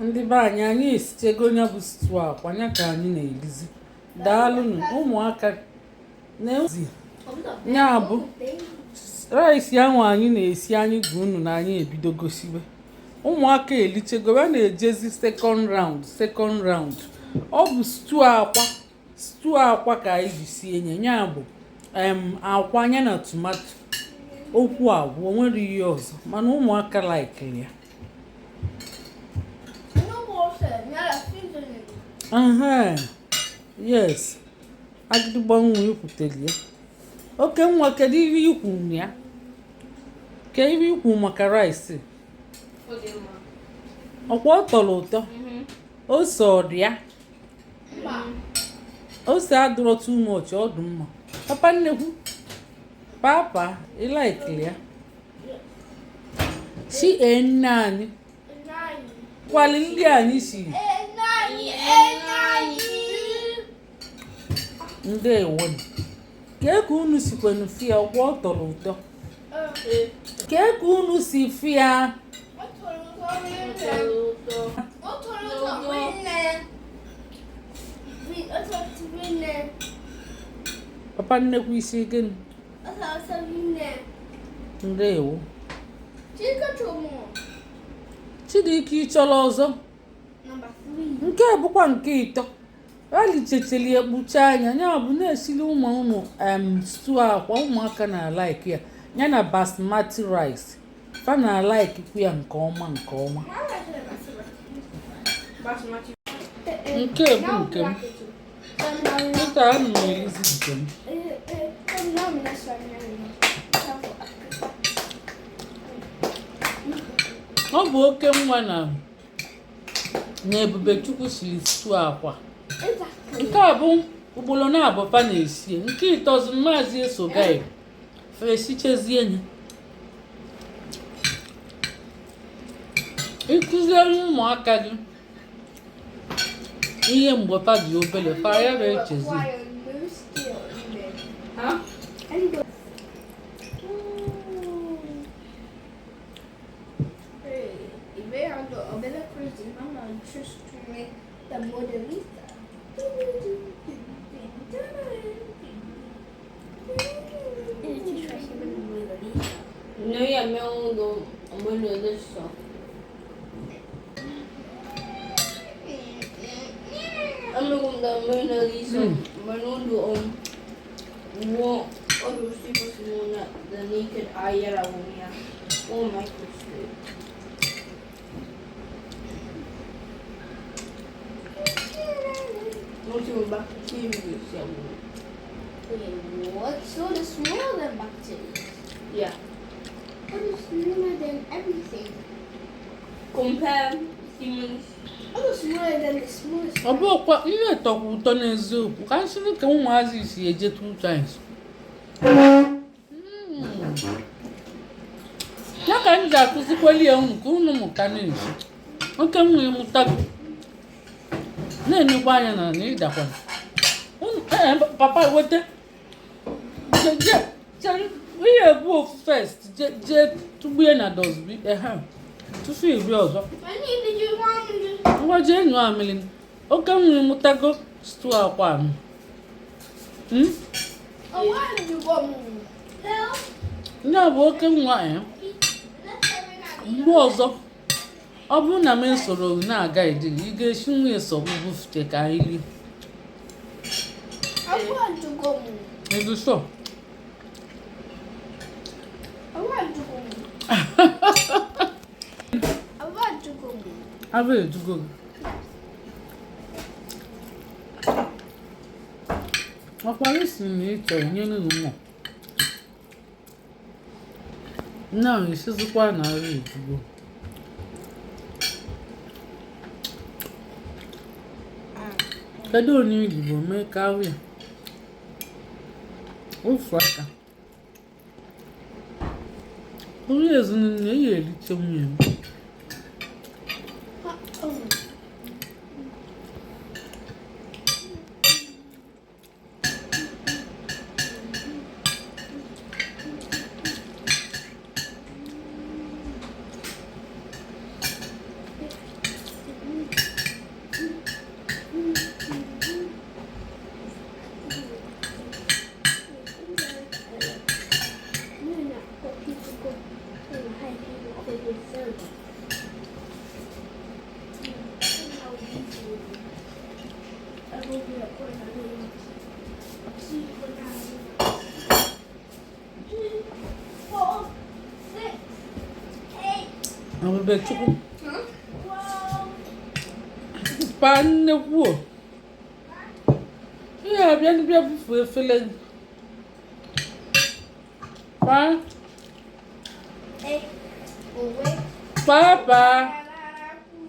Ndị be anyị, anyị esichego ya bụ stew akwa ya ka anyị na-erizi. Daalụnụ ụmụaka na-ezi ya bụ rice ahụ anyị na-esi. Anyị gwa unu na anyị ebidogo siwe. Ụmụaka elichego, ha na-ejezi second round, second round. Ọ bụ stew akwa, stew akwa ka anyị ji sie nye ya bụ akwa ya na tomato. Okwu agwụ, o nwere ihe ọzọ, mana ụmụaka laikiri ya. Aha, yes, agịdịgba nwa ikwutere ya. Oke nwa, kedu ihe ikwu na ya? Ke ihe ikwu maka rice? Ọkwa ọ tọrọ ụtọ? Ose ọ dị ya? Ose adịrọ too much, ọ dị mma. Papa nnekwu, papa, ị laikiri ya? Si ee nne anyị kwali nri anyị siri. Ndewo. Kee ka unu sikwenu fịa? Ọgwụ ọ tọrọ ụtọ? Kee ka unu si fịa? Papa nnekwu, isi gịnị? Ndewo. Chidike, ị chọrọ ọzọ? Nke a bụkwa nke ịtọ alichecheli ekpucha anya ya bụ na-esili ụmụ unu stew akwa. Ụmụaka na-alike ya, ya na basmati rice. Fa na-alaikikwu ya nke ọma nke ọma. Nke bụ nke m kịta, ana m erizi nke m. Ọ bụ oke nwa na na Ebubechukwu siri stew akwa. Nke a bụ ugboro naabọ fa na-esi. Nke ịtọzi maazị esogai fa esichezie ya. Ịkụziere ụmụaka gị ihe mgbe fa dị obere, fa ya echezi. Noi abbiamo adesso. Abbiamo the naked eye or microscope. Multiple bacteria. Wait, what? So the smaller than bacteria? Yeah. What is smaller than everything? Compare humans. What is smaller than the smallest? Ọ bụkwa ihe tọkwa ụtọ n'eziokwu ka nsịrị ka ụmụazị si eje two times. Ya ka m ji akụzikweli ya unu ka unu mụta na-esi. Oke nwa, ịmụtago na-enekwa anya na na ịdakwa. Papa, weta ihe ebu ofu first, jee tụgbue na dustbin ehe tupu iri ọzọ. Ngwa, jee nyụọ amịlị. Oke nwa, ịmụtago stew akwa ahụ? Ndị a bụ oke nwa ya. Mgbe ọzọ ọ bụrụ na m esoro na-aga ediri, ị ga-esi nwa eso bufute ka anyị rie. Ịdị sọ? Abụ ejugo gị? Ọkwara isi na ị chọrọ nyere gị nwa nne ahụ esizikwa na arụ ejugo. Kedu onye Igbo mee ka ahụ ya ofu aka onye ezinụlọ ya eriche nwunye m? 4, 6, 8, Ebube Chukwu. 12. Pa nnekwu o. Ihe abịa bịa bufu efere gị. Pa. 8. Wait. Pa pa.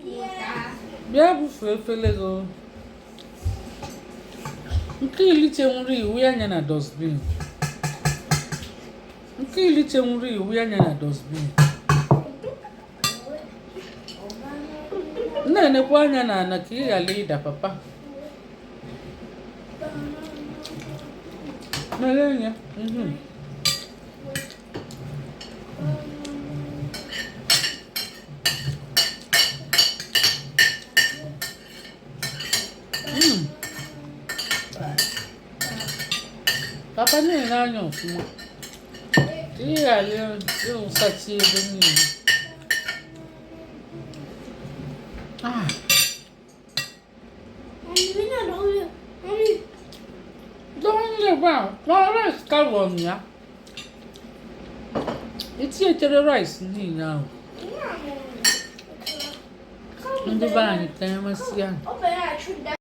Yeah. Bịa bufu efere gị o. Nke iliche nwere iwu anya na dustbin. Nke iliche nwere iwu anya na dustbin. Na-enekwa anya na ana ka ị ghara ịda, papa. Mere anya. Papa, na-ele anya ọfụma ka ị ghara ịwụsachi ebe niile. Ah, Mommy, not only, mommy. Don't ebe a, na rice ka ya. Etinyechere rice niile ahụ. Ndị be anyị, ka emesịa. Open that.